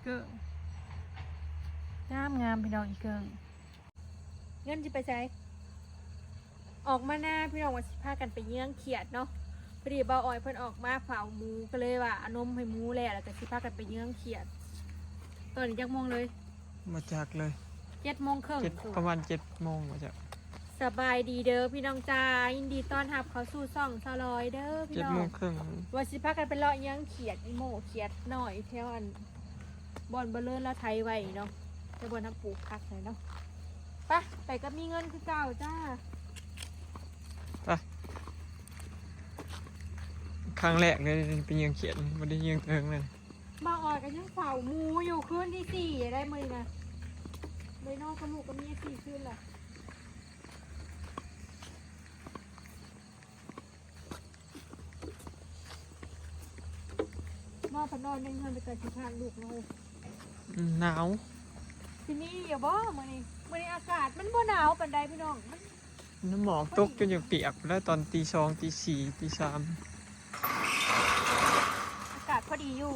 ເກີ້ງ ງາມໆ ພີ່ນ້ອງ ອີເກີ້ງ. ເງິນຊິໄປໃສ? ອອກມານາພີ່ນ້ອງ ວ່າຊິພາກັນໄປເຍືອງຂຽດເນາະ. ພໍດີບ່າວອອຍເພິ່ນອອກມາເຝົ້າໝູ ກໍເລີຍວ່າເອົານົມໃຫ້ໝູແລ້ວ ແລ້ວກໍຊິພາກັນໄປເຍືອງຂຽດ. ຕອນນີ້ຈັກໂມງເລີຍ? ບໍ່ຈັກເລີຍ ເຈັດໂມງເຄິ່ງ ເຈັດ ປະມານເຈັດໂມງວ່າຈະ. ສະບາຍດີເດີພີ່ນ້ອງຈ້າ ຍິນດີຕ້ອນຮັບເຂົ້າສູ່ຊ່ອງສາວລອຍເດີພີ່ນ້ອງ. ເຈັດໂມງເຄິ່ງ ວ່າຊິພາກັນໄປເລາະເຍືອງຂຽດ ອີໂມຂຽດນ້ອຍແຖວອັນ ບ່ອນບໍ່ເລີນລາວໄຖໄວ້ເນາະ ແຕ່ບ່ອນເຮົາປູກຜັກໄວ້ເນາະ. ໄປ ໄປກັບມີເງິນຄືເກົ່າຈ້າ. ໄປ ຄັ້ງແລກເລີຍໄປເຍືອງຂຽດ ບໍ່ໄດ້ເຍືອງເທິງເລີຍ. ບ່າວອອຍກໍຍັງເຝົ້າໝູຢູ່ ຄືນທີສີ່ໄດ້ມື້ນີ້ນະ ໄດ້ນອນກັບລູກກັບເມຍສີ່ຄືນລະ. ມາພັດນອນໃນເຮືອນ ໄປໄກຊິພາກລູກເນາະ. ອືມ ໜາວ. ຊິມີຢູ່ບໍ່ມື້ນີ້? ມື້ນີ້ອາກາດມັນບໍ່ໜາວປານໃດພີ່ນ້ອງ ມັນ ນ້ຳหมอกตกจนอยากเปียกแล้วตอนตีสอง ตีสี่ ตีสาม อากาศพอดีอยู่.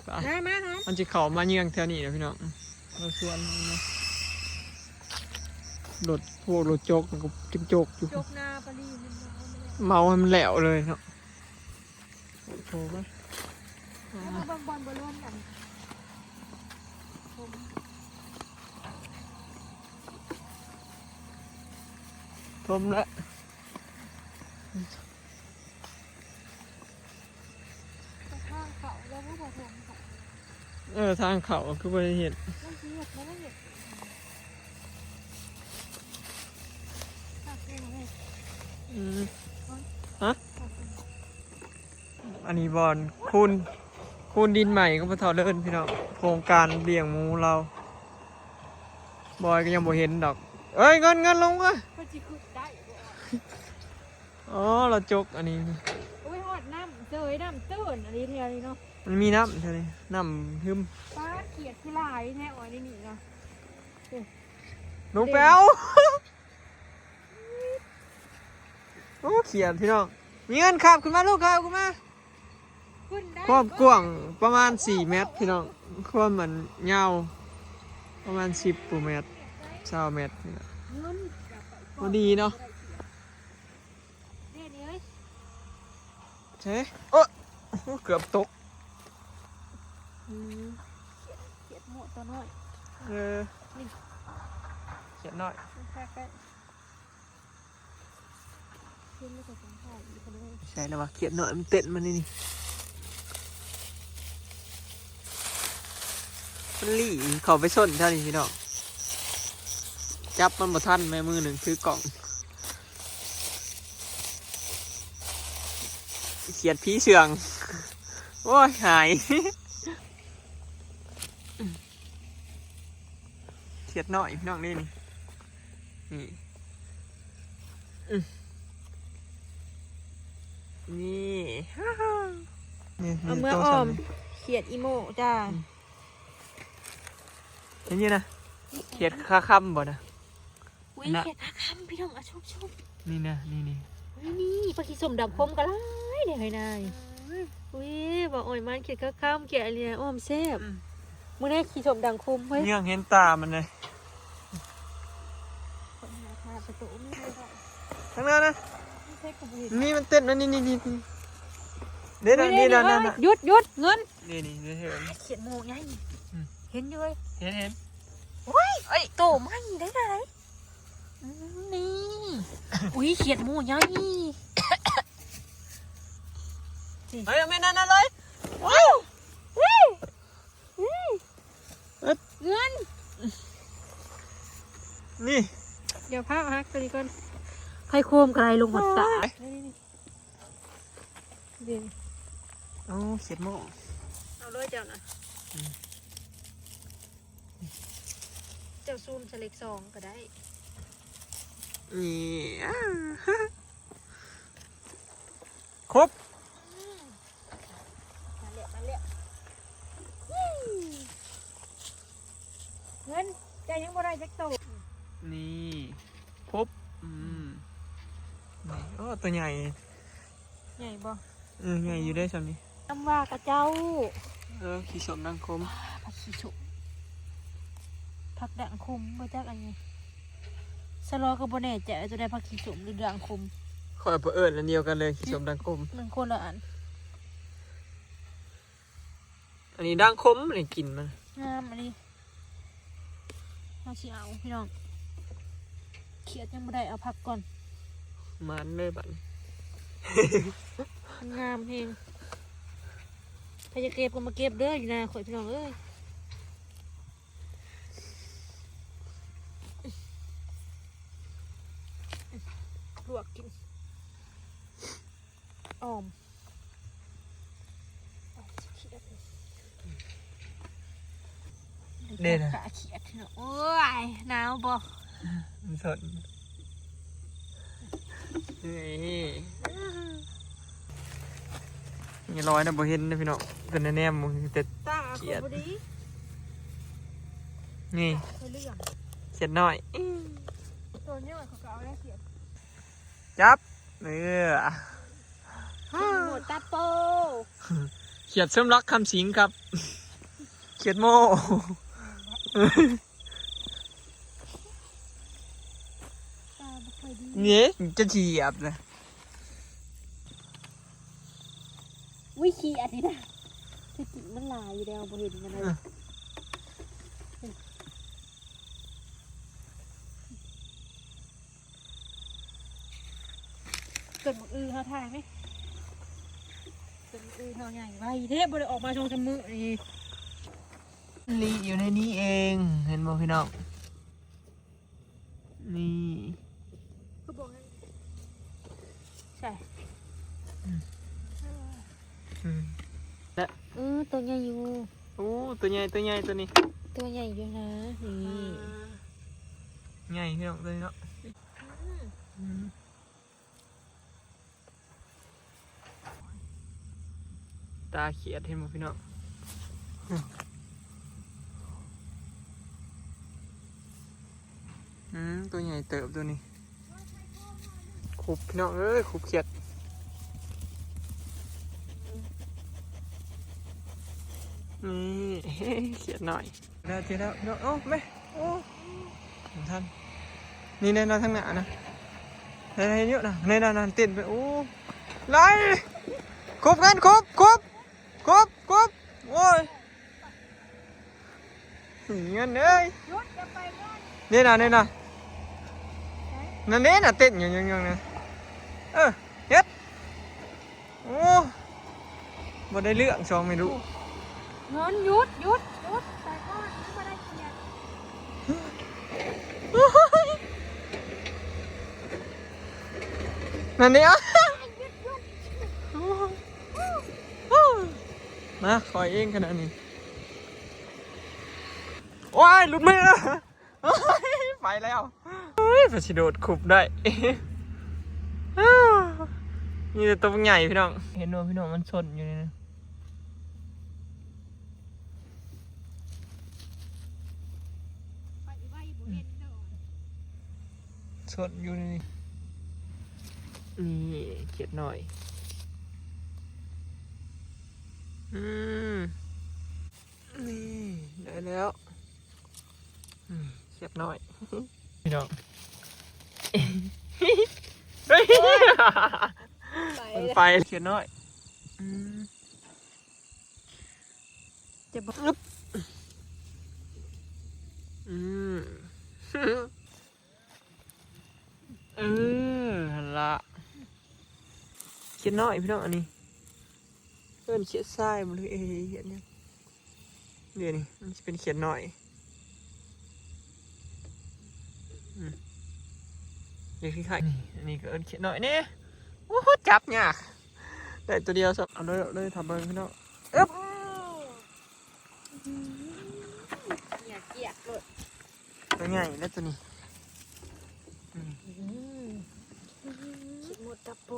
ไป มา มา มา มันจะเข้ามาเยืองแถวนี้นะพี่น้อง เราสวนมันนะ รถ พวกรถจกมันก็จกๆ อยู่ จกนาปลีมันเมามาแล้ว เมาให้มันแล้วเลยเนาะ. ໂທມາ ແລ້ວເບິ່ງບ່ອນບໍ່ລ້ວນກັນ ຖົມ ຖົມແລ້ວ ທາງເຂົ້າແລ້ວບໍ່ຖົມ. ເອີ ທາງເຂົ້າຄືບໍ່ໄດ້ເຮັດ ມັນຊິເຮັດ ມັນເຮັດ. ອືມ ຮະ ອັນນີ້ບ່ອນຄູນ ຄູນດິນໃໝ່ຂອງພໍ່ເຖົ້າເລີນພີ່ນ້ອງ ໂຄງການລ້ຽງໝູລາວ. ບອຍກໍຍັງບໍ່ເຫັນດອກ. ເອີຍ ເງິນ ເງິນ ລົງມາ. ເພິ່ນຊິຂຶ້ນໄດ້ບໍ່? ອໍ ລາວຈົກອັນນີ້. ໂອ້ຍ ຮອດນ້ຳເຊີຍ ນ້ຳຕື້ນອັນນີ້ແຖວນີ້ເນາະ. ມັນມີນ້ຳແຖວນີ້ ນ້ຳຫຶມ. ປາດ ຂຽດຄືຫຼາຍແທ້ ໂອ້ຍ ໃນນີ້ເນາະ. ລົງໄປເອົາ. ໂອ້ ຂຽດພີ່ນ້ອງ. ມີເງິນ ຄາບຂຶ້ນມາລູກ ຄາບຂຶ້ນມາ. ຄວາມກວ້າງປະມານສີ່ແມັດພີ່ນ້ອງ ຄວາມອັນຍາວປະມານສິບກວ່າແມັດ ຊາວແມັດນີ້ແຫຼະ ພໍດີເນາະ. ເອີ ໂອ້ ເກືອບຕົກ. ອືມ ຂຽດ ຂຽດໝູຕົວນ້ອຍ. ເອີ ນີ້ ຂຽດນ້ອຍ ມັນຄາກໄດ້. ໃສ່ແລ້ວວ່າຂຽດນ້ອຍມັນເຕັ້ນມານີ້ ນີ້ ມັນຫຼີ້ເຂົ້າໄປຊົນແຖວນີ້ພີ່ນ້ອງ ຈັບມັນບໍ່ທັນແມ່ ມືໜຶ່ງຖືກ້ອງ. ຂຽດຜີເຊື່ອງ ໂອ້ຍ ຫາຍ. ຂຽດນ້ອຍພີ່ນ້ອງເດ້ນີ້ ນີ້ ນີ້ ນີ້ ນີ້ ເອົາເມືອອ້ອມ ຂຽດອີໂມຈ້າ. ອືມ ເຫັນຢູ່ນະ ຂຽດຄາຄຳບໍ່ນະ? ອຸ້ຍ ນະ ຂຽດຄາຄຳພີ່ນ້ອງ ອະຊຸບໆ ນີ້ນະ ນີ້ໆ ນີ້ ນີ້ ປາຂີ້ສົ້ມດັງຄົມກໍຫຼາຍເດ້ເຮີ້ຍນາຍ. ອືມ ອຸ້ຍ ບໍ່ ອ້ອຍ ມັນຂຽດຄາຄຳ ຂຽດອັນນີ້ອ້ອມແຊບ. ອືມ ມື້ນີ້ຂີ້ສົ້ມດັງຄົມເຮີ້ຍ ຍັງເຫັນຕາມັນເລີຍ. ທາງນັ້ນນະ ນີ້ມັນເຕັ້ນ ນີ້ ນີ້ ນີ້ ນີ້ ເດ້ນະ ນີ້ນະ ນັ້ນນະ ຢຸດ ຢຸດ ເງິນ ນີ້ ນີ້ ນີ້ ຂຽດໝູໃຫຍ່. ອືມ ເຫັນຢູ່ເຮີ້ຍ ເຫັນ ເຫັນ. ໂອ້ຍ ເອີຍ ໂຕໃໝ່ໄດ້ຫຼາຍ. ອືມ ນີ້ ອຸ້ຍ ຂຽດໝູໃຫຍ່ ນີ້ ເຮີ້ຍ ແມ່ນນັ້ນເລີຍ. ວ້າວ ເງິນ ນີ້ ດຽວພາກຮັກຕົວນີ້ກ່ອນ ໄຂ່ໂຄມກະໄດ້ລົງຫົດຕາ. ນີ້ ນີ້ ນີ້ ໂອ້ ຂຽດໝູ ເອົາເລີຍເຈົ້ານະ. ອືມ ເຈົ້າຊູມໃສ່ເລກສອງກໍໄດ້. ນີ້ ຄົບ ອືມ ມາແລ້ວ ມາແລ້ວ. ເງິນ ເຈົ້າຍັງບໍ່ໄດ້ຈັກໂຕ. ນີ້ ຄົບ. ອືມ ນີ້ ໂອ້ ຕົວໃຫຍ່ ໃຫຍ່ບໍ່? ເອີ ໃຫຍ່ຢູ່ເດ້ຊ່ຳນີ້. ຄຳວ່າຂະເຈົ້າ ເອີ ຂີ້ສົ້ມດັງຂົມ ຜັກຂີ້ສົ້ມ ຜັກດັງຂົມ ບໍ່ຈັກອັນນີ້ ສະຫຼໍກໍບໍ່ແນ່ໃຈວ່າຕົວໃດຜັກຂີ້ສົ້ມ ຫຼື ດັງຂົມ ຂ້ອຍບໍ່ເອີ້ນອັນດຽວກັນເລີຍ ຂີ້ສົ້ມດັງຂົມ ມັນຄົນລະອັນ. ອັນນີ້ດັງຂົມ ນີ້ກິ່ນມັນງາມອັນນີ້ ເຮົາຊິເອົາພີ່ນ້ອງ ຂຽດຍັງບໍ່ໄດ້ ເອົາຜັກກ່ອນ ໝານເລີຍບັດນີ້ ງາມແຮງ ໃຜຢາກເກັບກໍມາເກັບເດີ ຢູ່ນາຂ້ອຍພີ່ນ້ອງເອີຍ ລວກກິນ ອ້ອມ ເດ້ນະ ຂຽດເນາະ ໂອ້ຍ ໜາວບໍ່ ມັນສົດ ນີ້ ມີລອຍນະ ບໍ່ເຫັນນະພີ່ນ້ອງ ເປັນແນມ ແຕ່ຂຽດ ນີ້ ຂຽດນ້ອຍ ຕົວນ້ອຍເຂົາກໍເອົາໄດ້ຂຽດ ຈັບ ເອີ ຂຽດໂມດຕາໂປ ຂຽດເສີມລັກຄຳສິງຄັບ ຂຽດໂມ ຕາບໍ່ຄ່ອຍດີ ນີ້ຈະຊິຫຽບນະ ອຸ້ຍ ຂຽດນີ້ນະ ທີ່ຈິງມັນຫຼາຍຢູ່ແລ້ວ ບໍ່ເຫັນມັນເລີຍ ເອີ. ຕົ້ນໝາກອຶເຮົາຖ່າຍໄໝ? ຕົ້ນໝາກອຶເຮົາໃຫຍ່ໄວເດ້ ບໍ່ໄດ້ອອກມາສອງສາມມື້ນີ້ ລີ້ຢູ່ໃນນີ້ເອງ ເຫັນບໍ່ພີ່ນ້ອງ? ນີ້ ຄືບໍ່ໃຫ້ ໃສ່ ອືມ ອືມ ແລະ ເອີ ໂຕໃຫຍ່ຢູ່ ໂອ້ ໂຕໃຫຍ່ ໂຕໃຫຍ່ ໂຕນີ້ ໂຕໃຫຍ່ຢູ່ນະ ນີ້ ອ່າ ໃຫຍ່ພີ່ນ້ອງ ໂຕນີ້ເນາະ ອືມ ອືມ ຕາຂຽດ ເຫັນບໍ່ພີ່ນ້ອງ? ອືມ ຕົວໃຫຍ່ເຕີບຕົວນີ້ ຄຸບ ພີ່ນ້ອງເອີຍ ຄຸບຂຽດ ນີ້ ຂຽດນ້ອຍ ແລ້ວ ເຈີແລ້ວ ພີ່ນ້ອງ ໂອ້ ແມ່ ໂອ້ ບໍ່ທັນ ນີ້ແນ່ນອນທາງໜ້ານະ ເຫັນຢູ່ນະ ແນ່ນອນ ເຕັ້ນໄປ ໂອ້ ໄລ່ ຄຸບ ເງິນ ຄຸບ ຄຸບ ຄຸບ ຄຸບ ໂອ້ຍ ເງິນເອີຍ ຢຸດ ຢ່າໄປເງິນ ນີ້ນະ ນີ້ນະ ນັ້ນເດ້ນະ ເຕັ້ນຢູ່ ຢູ່ ຢູ່ນະ ເອີ ເຮັດ ໂອ້ ບໍ່ໄດ້ເລື່ອງ ສອງແມ່ລູກ ເງິນ ຢຸດ ຢຸດ ຢຸດ ໄປກ່ອນ ຍັງບໍ່ໄດ້ຂຽນ ນັ້ນເດ້ ມາ ຂ້ອຍເອງຂະໜາດນີ້ ໂອ້ຍ ຫຼຸດມື ໂອ້ຍ ໄປແລ້ວ ເຮີ້ຍ ເພິ່ນຊິໂດດຄຸບໄດ້ ມີແຕ່ໂຕໃຫຍ່ພີ່ນ້ອງ ເຫັນບໍ່ພີ່ນ້ອງ ມັນຊົນຢູ່ນີ້ນະ ຊົນຢູ່ນີ້ ນີ້ຂຽດນ້ອຍ ອືມ ນີ້ ໄດ້ແລ້ວ ນີ້ຂຽດນ້ອຍ ພີ່ນ້ອງ ເຮີ້ຍ ໄປ ມັນໄປ ຂຽດນ້ອຍ ອືມ ຈະບໍ່ ອຶບ ອືມ ເອີ ຫັ້ນລະ ຂຽດນ້ອຍ ພີ່ນ້ອງ ອັນນີ້ ເອີ້ນຂຽດຊາຍບໍ່ ຫຼື ເອີ ຂຽດຫຍັງ ເດນີ້ ມັນຊິເປັນຂຽດນ້ອຍ ອືມ ນີ້ຄືໄຂ່ ນີ້ ອັນນີ້ກໍເອີ້ນຂຽດນ້ອຍແດ່ ໂອ້ໂຫ ຈັບຍາກ ໄດ້ຕົວດຽວຊ້ຳ ເອົາເລີຍ ເອົາເລີຍ ຖ້າເບິ່ງ ພີ່ນ້ອງ ອຶບ ເຫື່ອກຽກໂລດ ຕົວໃຫຍ່ແລ້ວຕົວນີ້ ອືມ ອືມ ຂີ້ໝົດຕະໂປ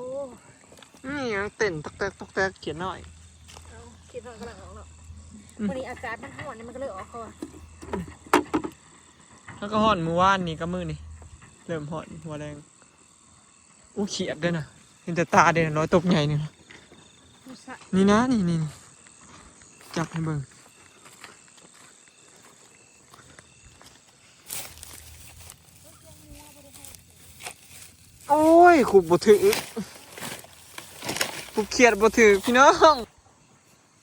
ນີ້ຍັງເຕັ້ນຕອກແຕກຕອກແຕກ ຂຽດນ້ອຍ ເອົາ ຂຽດນ້ອຍກຳລັງອອກເນາະ ອືມ ມື້ນີ້ອາກາດມັນຮ້ອນ ມັນກໍເລີຍອອກ ເຂົາວ່າ ອືມ ແລ້ວກໍຮ້ອນມື້ວານນີ້ກັບມື້ນີ້ ເລີ່ມຮ້ອນຫົວແລງ. ໂອ້ ຂຽດເດ້ນະ ເຫັນແຕ່ຕາເດ້ນະ ລອຍຕົບໃຫຍ່ນີ້ນະ ນີ້ນະ ນີ້ ນີ້ ນີ້ ຈັບໃຫ້ເບິ່ງ. ໂອ້ຍ ຄຸບບໍ່ຖືກ ຄຸບຂຽດບໍ່ຖືກພີ່ນ້ອງ.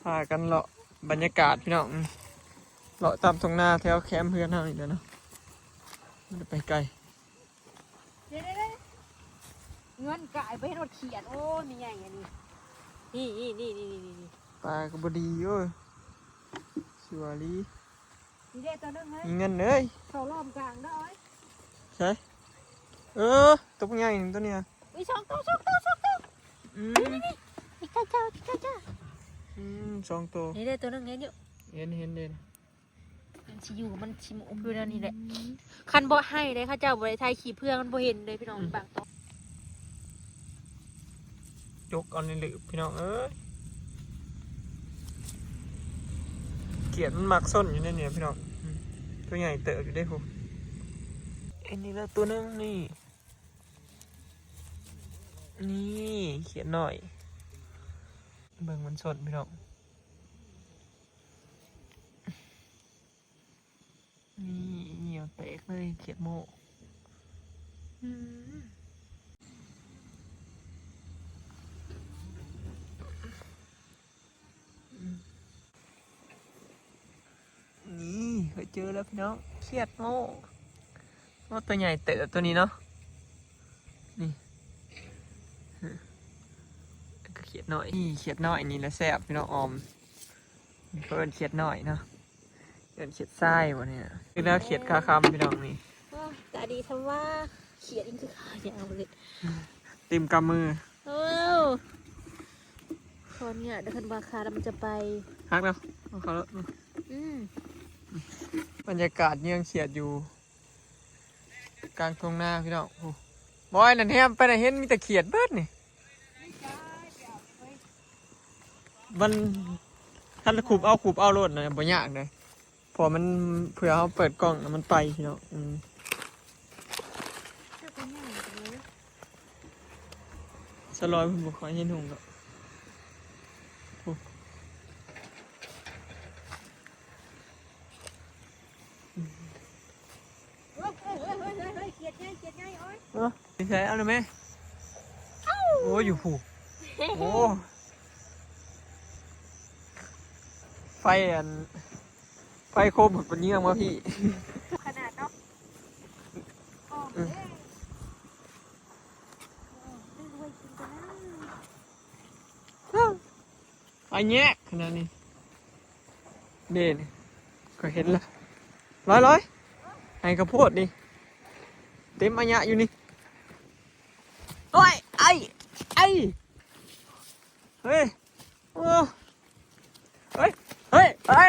ພາກັນເລາະບັນຍາກາດພີ່ນ້ອງ ເລາະຕາມທົ່ງນາແຖວແຄມເຮືອນເຮົານີ້ແຫຼະເນາະ ບໍ່ໄດ້ໄປໄກ. ເດ້ໆໆ ເງິນກາຍໄປເຮັດຮອດຂຽດ. ໂອ້ຍ ມີໃຫຍ່ອັນນີ້ ນີ້ໆໆ ປາກໍບໍ່ດີ. ໂອ້ຍ ຊົ່ວລີ. ນີ້ເດ້ຕົວໜຶ່ງເຮີ້ຍ ມີເງິນເລີຍ ເຂົ້າລ້ອມກາງເດີ. ໃສ? ເອີ ຕົວໃຫຍ່ຕົວນີ້. ອຸ້ຍ ສອງໂຕ ສອງໂຕ ສອງໂຕ. ອືມ ນີ້ໆໆ ອີກກະເຈົ້າ ອີກກະເຈົ້າ. ອືມ ສອງໂຕ. ນີ້ເດ້ຕົວໜຶ່ງ ເຫັນຢູ່ ເຫັນ ເຫັນເດ້. ມັນຊິຢູ່ ມັນຊິມາອຸບຢູ່ແນວນີ້ແຫຼະ. ຄັນບໍ່ໃຫ້ເດ້ ເຂົາເຈົ້າບໍ່ໄດ້ຖ່າຍຄລິບເພື່ອມັນບໍ່ເຫັນເດ້ພີ່ນ້ອງ. ອືມ ບາງຕົວ ຈົກເອົາໃນລືບພີ່ນ້ອງເອີຍ. ຂຽດມັນມັກຊົນຢູ່ໃນນີ້ພີ່ນ້ອງ. ອືມ ຕົວໃຫຍ່ເຕີບຢູ່ເດ້ພຸ້ນ. ອັນນີ້ລະຕົວໜຶ່ງນີ້ ນີ້ຂຽດນ້ອຍ. ເບິ່ງມັນຊົນພີ່ນ້ອງ. ນີ້ ໜຽວແຕກເລີຍຂຽດໂມ້. ອືມ ນີ້ຂ້ອຍເຈີແລ້ວພີ່ນ້ອງ ຂຽດໂມ້. ໂອ້ ຕົວໃຫຍ່ເຕີບຕົວນີ້ເນາະ. ນີ້ ຂຽດນ້ອຍ ນີ້ຂຽດນ້ອຍນີ້ລະແຊບພີ່ນ້ອງ ອອມ. ເພິ່ນເອີ້ນຂຽດນ້ອຍເນາະ ເອີ້ນຂຽດຊາຍບໍ່ນີ້ນະ. ຄືແນວຂຽດຄາຄຳພີ່ນ້ອງນີ້. ວ້າ ຕາດີຊຳວ່າ ຂຽດນີ້ຄືຂາຍາວເລີຍ ເຕັມກຳມື. ໂອ້ ຂໍອະນຸຍາດເດີ ຄັນວ່າຂາດແລ້ວມັນຈະໄປ ຫັກແລ້ວ ເອົາເຂົ້າແລ້ວ. ອືມ ບັນຍາກາດເຍືອງຂຽດຢູ່ ກາງທົ່ງນາພີ່ນ້ອງ. ໂອ້ ບອຍນັ້ນແຮມໄປນະ ເຫັນມີແຕ່ຂຽດເບິດນີ້. ມັນ ຄັນຄຸບເອົາ ຄຸບເອົາໂລດນະ ບໍ່ຍາກເດ້ ເພາະມັນ ເພື່ອເຮົາເປີດກ້ອງນະ ມັນໄປພີ່ນ້ອງ. ອືມ ສະຫຼອຍເພິ່ນບໍ່ຄ່ອຍເຫັນຫຸ່ງດອກ. ໂອ້ ເອີ ໄປໃສ ເອົາໜ່ອຍແມ່. ໂອ້ຍ ຢູ່ພຸ້ນ. ໂອ້ ໄຟອັນ ໄຟໂຄມມັນເຍືອງມາພີ້ ຂະໜາດເນາະ. ອອກເດ້ ອອກເດ້ ໄວ້ກິນກັນນະ. ອາແຍກຂະໜາດນີ້ເດ້ ຂ້ອຍເຫັນລະ. ລອຍໆ ໃຫ້ເຂົ້າໂພດນີ້ ເຕັມອາຍະຢູ່ນີ້. ໂອ້ຍ ໄອ້ ໄອ້ ເຮີ້ຍ ໂອ້ ເຮີ້ຍ ເຮີ້ຍ ໄອ້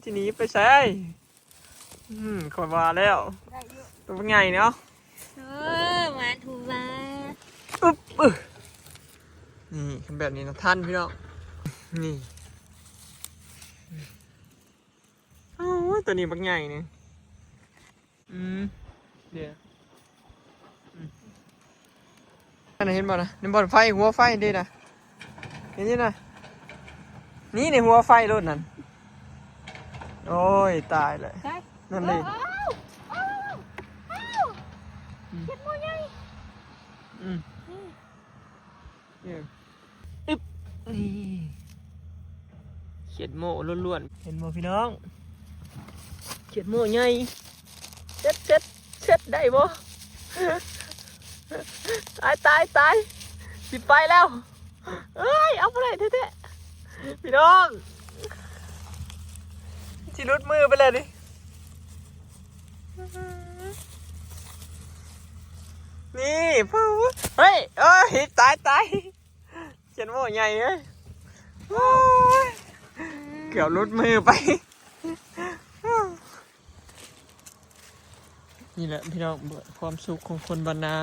ຊິໜີໄປໃສ? ອືມ ຂ້ອຍວ່າແລ້ວ ໄດ້ຢູ່ ຕົວໃຫຍ່ເນາະ. ເອີ ຫວານຖືວ່າ ອຶບ ອຶ ນີ້ ຄັນແບບນີ້ນະ ທັນພີ່ນ້ອງ ນີ້. ໂອ້ຍ ຕົວນີ້ບັກໃຫຍ່ນີ້. ອືມ ເດ ອືມ ອັນນັ້ນເຫັນບໍ່ນະ ໃນບ່ອນໄຟ ຫົວໄຟເດ້ນະ ເຫັນຢູ່ນະ ນີ້ ໃນຫົວໄຟໂລດນັ້ນ. ໂອ້ຍ ຕາຍແລ້ວ ໃສ ນັ້ນເດ້. ເອີ ເອີ ເອີ ເອີ ອືມ ເຫັນບໍ່ໃຫຍ່? ອືມ ອືມ ອຶບ ນີ້ ຂຽດໂມ້ລ້ວນໆ ເຫັນບໍ່ພີ່ນ້ອງ? ຂຽດໂມ້ໃຫຍ່ ເຊັດ ເຊັດ ເຊັດ ໄດ້ບໍ່? ຕາຍ ຕາຍ ຕາຍ ຊິໄປແລ້ວ. ເອີຍ ເອົາບໍ່ໄດ້ແທ້ໆ ພີ່ນ້ອງ ຊິຫຼຸດມືໄປແລ້ວນີ້. ນີ້ ເຮີ້ຍ ເອີຍ ຕາຍ ຕາຍ ຂຽດໂມ້ໃຫຍ່ເອີຍ ໂອ້ຍ ເກືອບຫຼຸດມືໄປ. ນີ້ແຫຼະພີ່ນ້ອງ ຄວາມສຸກຂອງຄົນບ້ານນາ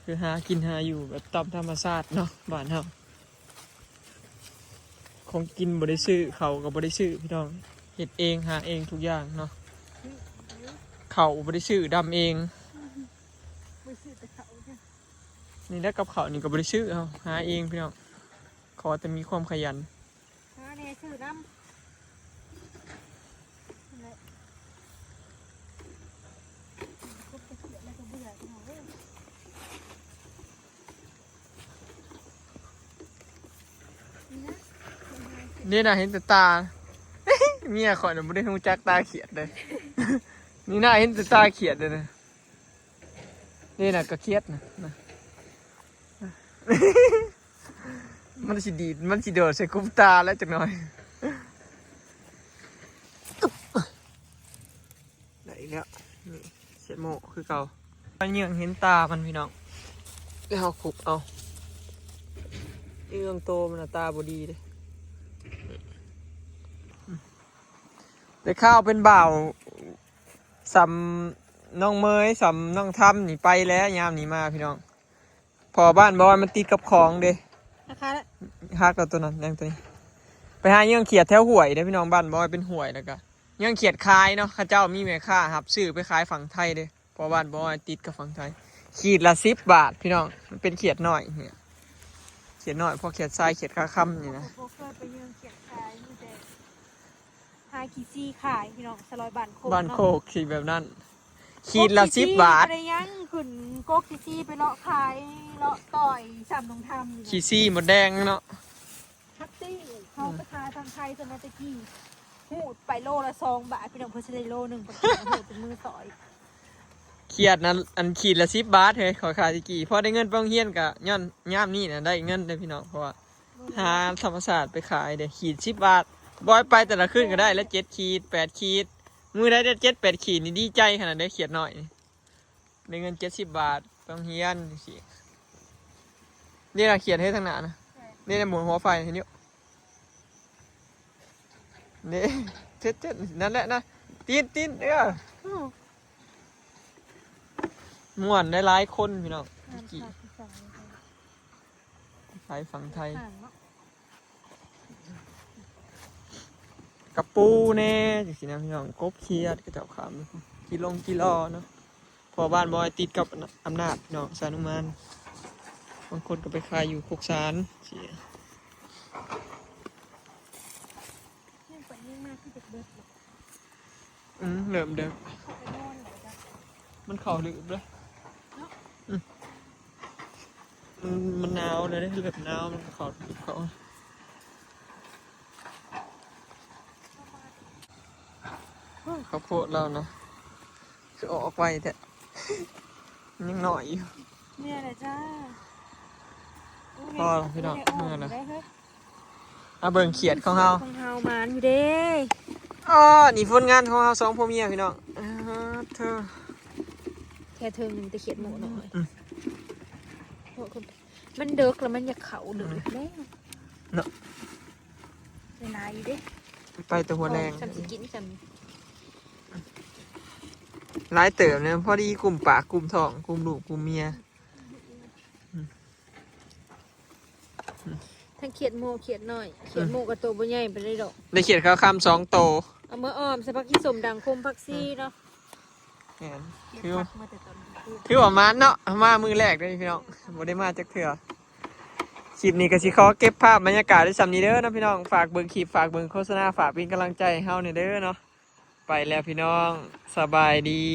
ຄືຫາກິນຫາຢູ່ແບບຕາມທຳມະຊາດເນາະ ບ້ານເຮົາ. ຂອງກິນບໍ່ໄດ້ຊື້ ເຂົ້າກໍບໍ່ໄດ້ຊື້ພີ່ນ້ອງ ເຮັດເອງ ຫາເອງທຸກຢ່າງເນາະ. ເຂົ້າບໍ່ໄດ້ຊື້ ດຳເອງ ບໍ່ໄດ້ຊື້ແຕ່ເຂົ້າ. ນີ້ແຫຼະ ກັບເຂົ້ານີ້ກໍບໍ່ໄດ້ຊື້ ເຮົາຫາເອງພີ່ນ້ອງ ຂ ຂໍແຕ່ມີຄວາມຂະຫຍັນ. ຫາແດ່ຊື້ນຳ ນັ້ນແຫຼະ ກົບແຕ່ຂຽດແລ້ວກໍເບື່ອ ພີ່ນ້ອງເອີຍ. ນີ້ນະ ເຫັນແຕ່ຕາ. ເມຍຂ້ອຍນະບໍ່ໄດ້ຮູ້ຈັກຕາຂຽດເດ້. ນີ້ນະ ເຫັນແຕ່ຕາຂຽດເດ້ນະ. ນີ້ນະ ກະຂຽດນະ ນະ ມັນຊິດີດ ມັນຊິໂດດໃສ່ກຸບຕາແລ້ວຈັກໜ່ອຍ. ໄດ້ອີກແລ້ວ ນີ້ ເສຍໂມຄືເກົ່າ. ມາເຍືອງເຫັນຕາມັນ ພີ່ນ້ອງ ແລ້ວເຮົາຄຸບເອົາ. ເຍືອງໂຕມັນນະ ຕາບໍ່ດີເດ້. ໄດ້ຂ່າວເປັນບ່າວສ່ຳນ້ອງເມຍ ສ່ຳນ້ອງທຳນີ້ໄປແລ້ວ ຍາມນີ້ມາ ພີ່ນ້ອງ. ເພາະວ່າບ້ານບອຍມັນຕິດກັບຂອງເດ້. ຫັກແລ້ວໂຕນັ້ນ ຍັງໂຕນີ້. ໄປຫາເຍືອງຂຽດແຖວຫ້ວຍເດ້ ພີ່ນ້ອງ. ບ້ານບອຍເປັນຫ້ວຍ ແລ້ວກະເຍືອງຂຽດຂາຍເນາະ. ເຂົາເຈົ້າມີແມ່ຄ້າຮັບຊື້ໄປຂາຍຝັ່ງໄທເດ້. ເພາະບ້ານບໍ່ໃຫ້ຕິດກັບຝັ່ງໄທ. ຂີດລະສິບບາດ ພີ່ນ້ອງ. ມັນເປັນຂຽດນ້ອຍ ຂຽດນ້ອຍ ພວກຂຽດຊາຍ ຂຽດຄາຄຳນີ້ນະ. ບໍ່ເຄີຍໄປເຍືອງຂຽດຂາຍ ມີແຕ່ຫາຂີ້ຊີ້ຂາຍ ພີ່ນ້ອງ. ສະລອຍບ້ານໂຄກ ບ້ານໂຄກ ເນາະ ຂີ້ແບບນັ້ນ. ຂີດລະສິບບາດ ໄດ້ຍັງຂຶ້ນກົກຂີ້ຊີ້ໄປເລາະຂາຍ ເລາະຕ່ອຍຊຳໜອງທຳນີ້ນະ. ຂີ້ຊີ້ມົດແດງເນາະ. ແທັກຊີ້ເຮົາໄປຂາຍຝັ່ງໄທ ສະໄໝແຕ່ກີ້ ຮູດໄປໂລລະສອງບາດ ພີ່ນ້ອງ. ເພິ່ນຊິໄດ້ໂລໜຶ່ງ ເພິ່ນຂາຍຮູດເປັນມືສອງ. ຂຽດນັ້ນ ອັນຂຽດລະສິບບາດເຮີ້ຍ ຂ້ອຍຂາຍແຕ່ກີ້. ພໍໄດ້ເງິນໄປໂຮງຮຽນກະຍ້ອນຍາມນີ້ນະ ໄດ້ເງິນເດ້ພີ່ນ້ອງ ເພາະວ່າຫາທຳມະຊາດໄປຂາຍເດ້. ຂຽດສິບບາດ ບອຍໄປແຕ່ລະຄືນກະໄດ້ລະເຈັດຂີດ ແປດຂີດ. ມື້ໃດໄດ້ເຈັດແປດຂີດນີ້ດີໃຈຂະໜາດເດ້ ຂຽດນ້ອຍນີ້. ໄດ້ເງິນເຈັດສິບບາດ ໄປໂຮງຮຽນຈັ່ງຊີ້. ນີ້ລະຂຽດເຮັດທາງໜ້ານະ. ນີ້ລະໝູນຫົວໄຟ ເຫັນຢູ່. ນີ້ ເຈັດ ເຈັດ ນັ້ນແຫຼະນະ. ຕີນ ຕີນ ເອີ ມ່ວນໄດ້ຫຼາຍຄົນ ພີ່ນ້ອງ. ຕະກີ້ ຂາຍຝັ່ງໄທ ກະປູແດ່ ຈັ່ງຊີ້ນະ ພີ່ນ້ອງ. ກົບຂຽດ ເຂົາເຈົ້າຂາຍກິໂລກິໂລເນາະ. ເພາະບ້ານບໍ່ໃຫ້ຕິດກັບອຳນາດເນາະ ສານຸມານ. ບາງຄົນກໍໄປຂາຍຢູ່ຄົກສານ. ອືມ ເລີ່ມເດີ ມັນເຂົ້າລືບເດີ. ອືມ ມັນ ມັນໜາວແລ້ວເດ້ ເລີ່ມໜາວ ມັນເຂົ້າ ເຂົ້າ. ເຂົ້າໂພດລາວນະ ຄືອອກໄວແທ້ ຍັງນ້ອຍຢູ່. ເມື່ອລະຈ້າ. ພໍລະພີ່ນ້ອງ ເມື່ອລະ. ມາເບິ່ງຂຽດຂອງເຮົາ ຂອງເຮົາມາຢູ່ເດ້. ອໍ ນີ້ຜົນງານຂອງເຮົາສອງຜົວເມຍ ພີ່ນ້ອງ. ອາ ເທີ ແຄ່ເທິງນີ້ມີແຕ່ຂຽດໝູນ້ອຍ. ອືມ ມັນເດິກແລ້ວ ມັນຢາກເຂົ້າເດີກແລ້ວເນາະ. ຫຼາຍຢູ່ເດ້ ໄປແຕ່ຫົວແລງ ສ່ຳຊິກິນສ່ຳ ຫຼາຍເຕີບເນາະ ພໍດີກຸ້ມປາກກຸ້ມທ້ອງ ກຸ້ມລູກກຸ້ມເມຍ. ທັງຂຽດໝູຂຽດນ້ອຍ ຂຽດໝູກໍໂຕບໍ່ໃຫຍ່ປານໃດດອກ. ໄດ້ຂຽດຂາວຄຳສອງໂຕ ເອົາມາອອມໃສ່ຜັກຂີ້ສົ້ມ ດັງຄົມ ຜັກຊີເນາະ. ແມ່ນ ຖືວ່າ ຖືວ່າມານເນາະ ເຮົາມາມື້ແລກເດ້ພີ່ນ້ອງ ບໍ່ໄດ້ມາຈັກເທື່ອ. ຄລິບນີ້ກໍຊິຂໍເກັບພາບບັນຍາກາດໄວ້ສ່ຳນີ້ເດີເນາະພີ່ນ້ອງ. ຝາກເບິ່ງຄລິບ ຝາກເບິ່ງໂຄສະນາ ຝາກເປັນກຳລັງໃຈໃຫ້ເຮົາແດ່ເດີເນາະ. ໄປແລ້ວພີ່ນ້ອງ ສະບາຍດີ.